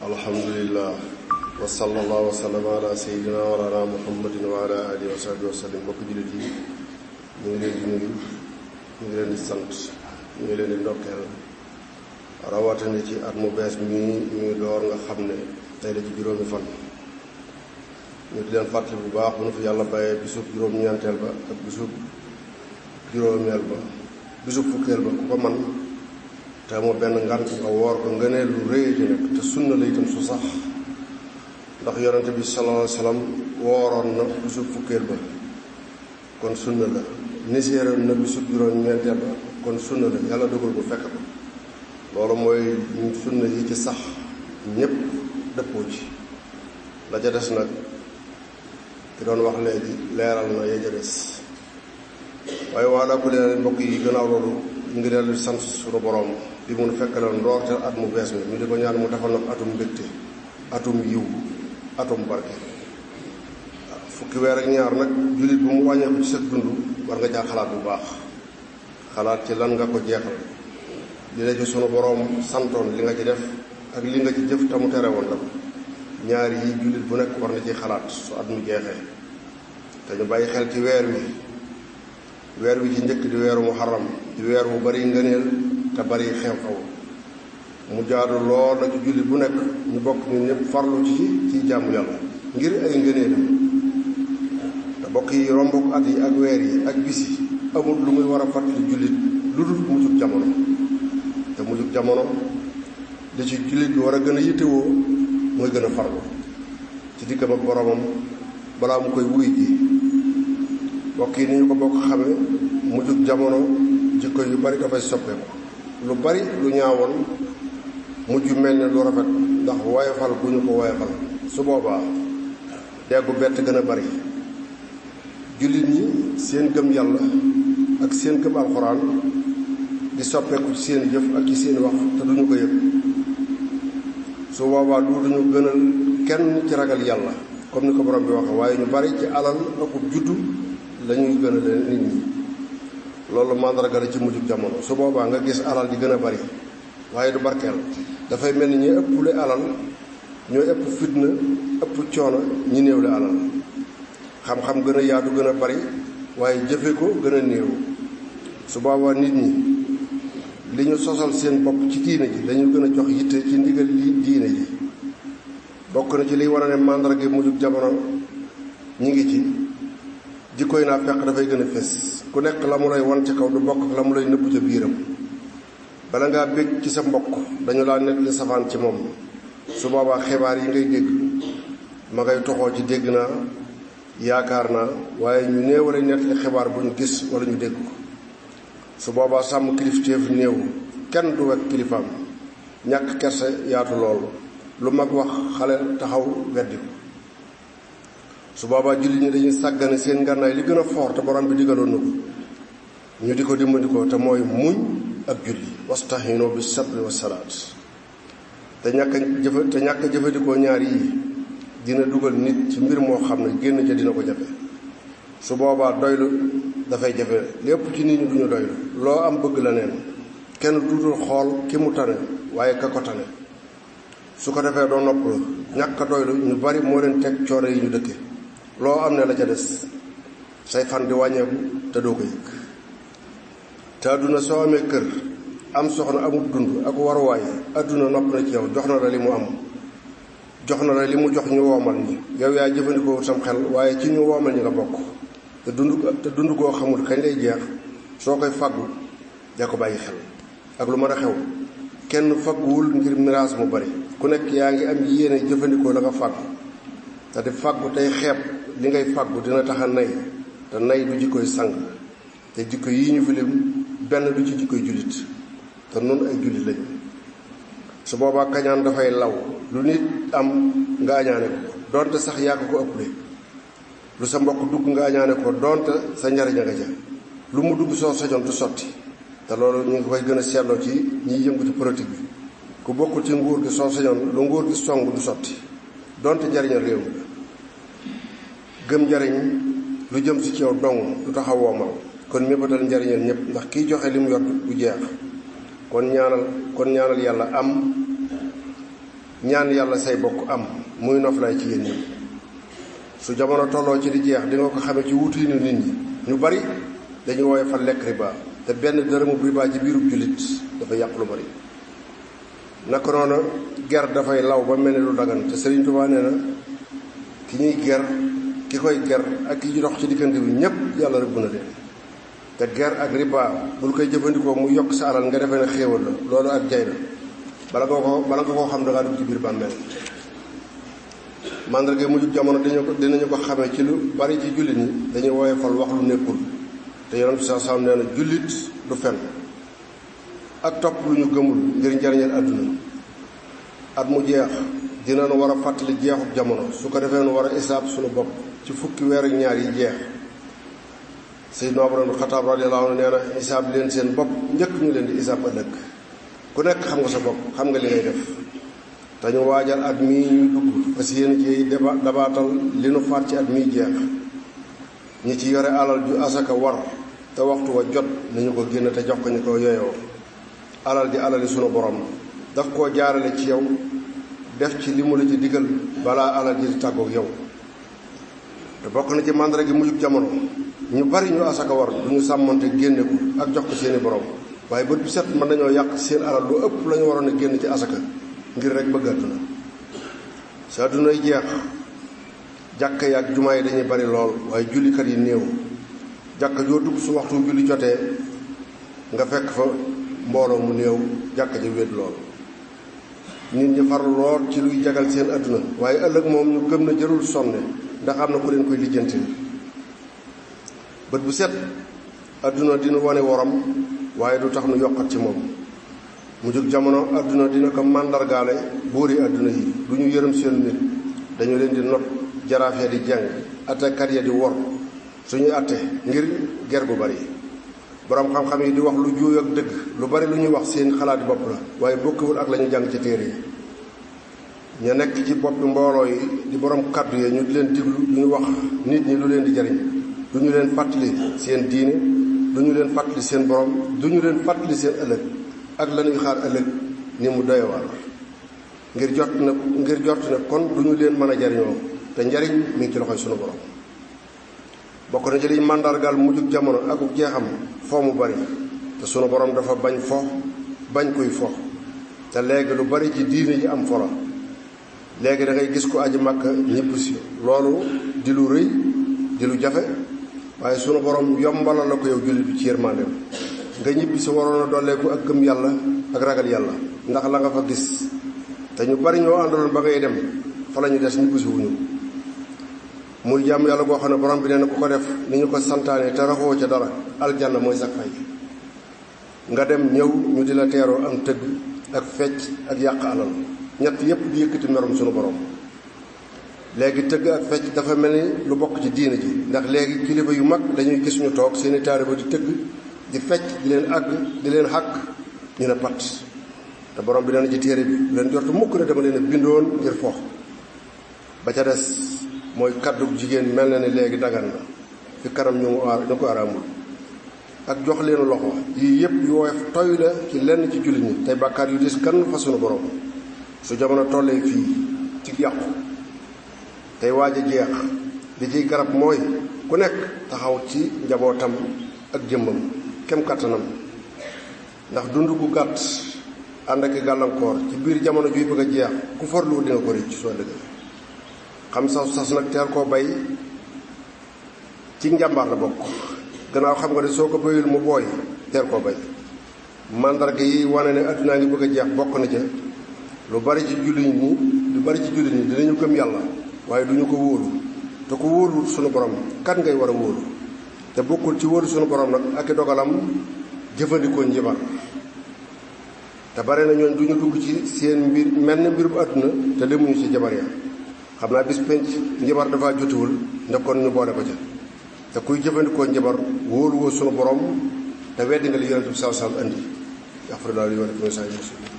alhamdulillah wa sallallahu wa sallam ala sayyidina wa ala muhammadin wa ala alihi wa sahbihi wa sallam. mbokk jullit yi ñu ngi leen di nuyu, ñu ngi leen di sant, ñu ngi leen di ndokkeel rawatina ci at mu bees mi ñu door nga xam ne tey la ci juróomi fan. ñu di leen fàttali bu baax bu nu fi yàlla bàyyee bisub juróom-ñeenteel ba ak bisub juróomeel ba, bisub fukkeel ba ku ko man te mu benn ngant nga woor ko ngëneel lu rëy ci nekk te sunna la itam su sax, ndax yonente bi sallallahu alayhi wasallam wooroon na bisub fukkeel ba kon sunna la, niséeroon na bisub juróom-ñeenteel ba kon sunna la, yàlla dogal ko fekk ko. loolu mooy sunna yi ci sax ñépp dëppoo ci. la ca des nag ki doon wax léegi leeral na ya ca des, waaye wala ku leen mbokk yi gannaaw loolu ñu ngi dellu sant suñu borom bi mun fekkaloon ndoorteel at mu bees mi, ñu di ko ñaan mu defal nag atum mbégte, atum yiw, atum barke. fukki weer ak ñaar nag jullit bu mu wàññeeku ci sa dund war nga caa xalaat bu baax, xalaat ci lan nga ko jeexal, li la ci sunu borom santoon li nga ci def ak li nga ci jëf te mu tere woon la ko. ñaar yi jullit bu nekk war na ci xalaat su at mu jeexee. te ñu bàyyi xel ci weer wi ci njëkk di weeru muharram, di weer wu bari ngëneel te bari xew-xew. mu jaadu lool la ci jullit bu nekk ñu bokk ñun ñëpp farlu ci jaamu yàlla ngir ay ngëneelam. te bokk yi rombuk at yi ak weer yi ak bis yi amul lu muy war a fàttali jullit lu dul mujjug jamono. te mujjug jamono li ci jullit bi war a gën a yittewoo mooy gën a farlu ci diggam ak boromam balaa mu koy wuy ji. bokk yi ni ñu ko bokk xame mujjug jamono jikko yu bari dafay soppeeku, lu bari lu ñaawoon mujj mel ne lu rafet ndax woyofal bu ñu ko woyofal. su boobaa deggu bett gën a bari. jullit ñi seen gëm yàlla ak seen gëm alxuraan di soppeeku ci seen jëf ak ci seen wax te duñu ko yëg. su boobaa duñu gënal kenn ci ragal yàlla comme ni ko borom bi waxe, waaye ñu bari ci alal akub juddu lañuy gën a leen nit ñi. loolu màndarga la ci mujjug jamono. su boobaa nga gis alal di gën a bari waaye du barkeel. dafay mel ni ñi ëpple alal ñooy ëpp fitna, ëpp coono ñi néewle alal. xam-xam gën a yaatu gën a bari waaye jëfe ko gën a néew. su boobaa nit ñi li ñu sosal seen bopp ci diine ji dañu gën a jox yitte ci ndigal li diine ji. bokk na ci liy war a ne màndarga mujjug jamono ñi ngi ci jikkoy naa fekk dafay gën a fés. ku nekk la mu lay wan ca kaw du bokk ak la mu lay nëbbu ca biiram. bala ngaa bég ci sa mbokk dañu laa nekk li safaan ci moom. su boobaa xibaar yi ngay dégg ma ngay toxoo ci dégg naa, yaakaar naa, waaye ñu néew lay nekk li xibaar bu ñu gis wala ñu dégg ko. su boobaa sàmm kilifteef néew, kenn du wekk kilifaam. ñàkk kerse yaatu loolu, lu mag wax xale taxaw weddi ko. su boobaa jullit ñi dañuy sàggane seen ngànnaay li gën a foor te borom bi digaloon na ko ñu di ko dimbandikoo te mooy muñ ak julli. wastahinu bis sabri was salaat. te ñàkk jëfandikoo ñaar yi dina dugal nit ci mbir moo xam ne génn ca dina ko jafe. su boobaa doylu dafay jafe. lépp ci nit ñi duñu doylu. loo am bëgg la neen. kenn duutul xool ki mu tane waaye ka ko tane. su ko defee doo nopp la. ñàkk doylu ñu bari moo leen teg coono yi ñu dëkke. loo am ne la ca des say fan di wàññeeku te doo ko yëg. te àdduna soo amee kër am soxna amul dund ak waruwaay, àdduna nopp na ci yow, jox na la li mu am, jox na la li mu jox ñu woomal ñi. yow yaa jëfandikoo sam xel waaye ci ñu woomal ñi nga bokk. te dund koo xamul kañ lay jeex. soo koy faggu da ko bàyyi xel. ak lu mën a xew kenn fagguwul ngir miraas mu bari. ku nekk yaa ngi am yéene jëfandikoo la nga faggu. te di faggu tey xeeb li ngay faggu dina tax a nay. te nay du jikkoy sang. te jikko yi ñu filim benn du ci jikkoy jullit. te noonu ay jullit lañu. su boobaa kañaan dafay law. lu nit am nga añaane ko doonte sax yaa ko ëppale. lu sa mbokk dugg nga añaane ko doonte sa njariñ nga ja. lu mu dugg soo sañoon du sotti. te loolu ñu ngi koy gën a seetloo ci ñiy yëngu ci politique bi. ku bokkul ci nguur gi soo sañoon lu nguur gi song du sotti doonte njariñal réew mi. gëm njariñ lu jëm si ci yow dong du taxaw woomal. kon mébatal njariñal ñëpp ndax kiy joxe li mu yor du jeex. kon ñaanal yàlla am lu mu yor ñaan yàlla say bokk am muy noflaay ci yéen ñëpp. su jamono tolloo ci di jeex di nga ko xamee ci wutiinu nit ñi ñu bari dañu wooye fa lekk riba te benn dërëmub riba ci biirub jullit dafa yàq lu bari. naka noonu ger dafay law ba mel ni lu dagan te Sëriñ Tuubaa nee na ki ñuy ger ki koy ger ak ki dox ci diggante bi ñépp yàlla rëbb na leen. te ger ak riba bul koy jëfandikoo mu yokk sa alal nga defee ne xéewal la loolu ak jay la bala nga koo xam dangaa dugg ci biir bàmmeel. màndarga mujjug jamono dinañu ko xamee ci lu bari ci jullit ñi dañuy woyofal wax lu nekkul te Yonent bi sallallahu alayhi wasallam nee na jullit du fen ak topp lu ñu gëmul ngir njariñal àdduna. at mu jeex dinañu war a fàttali jeexub jamono su ko defee nu war a isaab suñu bopp ci fukki weer ak ñaar yi jeex. Seydina Umar ibn Xattaab radiyallahu anhu nee na isaab leen seen bopp njëkk ñu leen di isaab ëllëg ku nekk xam nga sa bopp xam nga li ngay def te ñu waajal at mii ñuy dugg parce que yéen ci dabaatal li nu faat ci at mii jeex. ñi ci yore alal ju asaka war te waxtu wa jot nañu ko génn te jox ko ñu ko yoyoo. alal di alali sunu borom daf koo jaarale ci yow def ci li mu la ci digal balaa alal ji di tàggoog yow. te bokk na ci màndarga gi mujjug jamono ñu bari ñu asaka war du ñu sàmmante génne ko ak jox ko seeni borom waaye bët bu set mën nañoo yàq seen alal lu ëpp la ñu waroon a génn ci asaka ngir rek bëgg àdduna. si àddunay jeex jàkka yi ak jumaa yi dañuy bari lool waaye jullikat yi néew. jàkka joo dugg su waxtu julli jotee nga fekk fa mbooloo mu néew jàkka ji wéet lool. nit ñi farlu lool ci luy jagal seen àdduna waaye ëllëg moom ñu gëm na jërul sonne ndax am na ku leen koy lijjanti. bët bu set àdduna dina wane worom waaye du tax nu yokkat ci moom. mu jóg jamono àdduna dina ko màndargaale buuri àdduna yi du ñu yërëm seen nit dañu leen di not jaraaf ya di jàng attekat ya di wor suñuy atte ngir ger gu bari. borom xam-xam yi di wax lu juuy ak dëgg lu bari lu ñuy wax seen xalaati bopp la waaye bokkiwul ak la ñu jàng ci téere yi. ña nekk ci boppi mbooloo yi di borom kaddu yi ñu di leen diglu ñu wax nit ñi lu leen di jariñ du ñu leen fàttali seen diine du ñu leen fàttali seen borom du ñu leen fàttali seen ëllëg ak la ñuy xaar ëllëg ni mu doywaar ngir jot ne kon du ñu leen mën a jariñoo te njariñ mi ngi ci loxoy sunu borom. bokk na ci liy màndargaal mujjug jamono akuk jeexam foo mu bari te sunu borom dafa bañ fo bañ kuy fo te léegi lu bari ci diine ji am fola léegi da ngay gis ko aji màkk ñëpp si loolu di lu rëy di lu jafe waaye sunu borom yombalal la ko yow jullit bi ci yërmandeem nga ñibbi si waroon a dolleeku ak gëm yàlla ak ragal yàlla ndax la nga fa gis te ñu bari ñoo àndaloon ba ngay dem fa la ñu des ñibbi si wuñu muy jàmm yàlla goo xam ne borom bi nee na ku ko def ni ñu ko santaane te raxoo ca dara aljanna mooy sax fay nga dem ñëw ñu di la teeroo am tëgg ak fecc ak yàq alal ñett yépp di yëkkati merum sunu borom. léegi tëgg ak fecc dafa mel ni lu bokk ci diina ji ndax léegi kilifa yu mag dañuy gis ñu toog seeni taaliba di tëgg di fecc di leen àgg di leen xàkk ñu ne pat te borom bi nee na ci téere bi leen jortu mukk ne dama leen a bindoon ngir foox. ba ca des mooy kaddu jigéen mel na ni léegi dagan na fi kanam ñu ko araamul ak jox leen loxo yii yëpp yu woyof toy la ci lenn ci jullit ñi tey bàkkaar yu dis kan fa sunu borom. su jamono tollee fii ci yàqu tey waaj a jeex li ciy garab mooy ku nekk taxaw ci njabootam ak jëmmam kem kattanam ndax dund gu gàtt ànd ak gàllankoor ci biir jamono juy bëgg a jeex ku farlu di nga ko rëcc soo dëgg xam sas nag teel koo bay ci njàmbaar la bokk gannaaw xam nga ne soo ko bayul mu booy teel koo bay. mandarga yi wane ne addunaa ngi bëgg a jeex bokk na ca lu bari ci jullit ñi dinañu gëm yàlla waaye duñu ko wóolu te ku wóolu sunu borom kan ngay war a wóolu te bokkul ci wóolu sunu borom nag ak i dogalam jëfandikoo njibar te bare na ñooñ duñu dugg ci seen mbir mel ne mbir bu àdduna te demuñu ci jabar ya xam naa bis penc njabar dafa jotuwul ndax kon ñu boole ko ca te kuy jëfandikoo njabar wóolu woo sunu borom te weddi nga li Yonent bi sallallahu alayhi wa sallam andi yaxfirullahu li wa lakum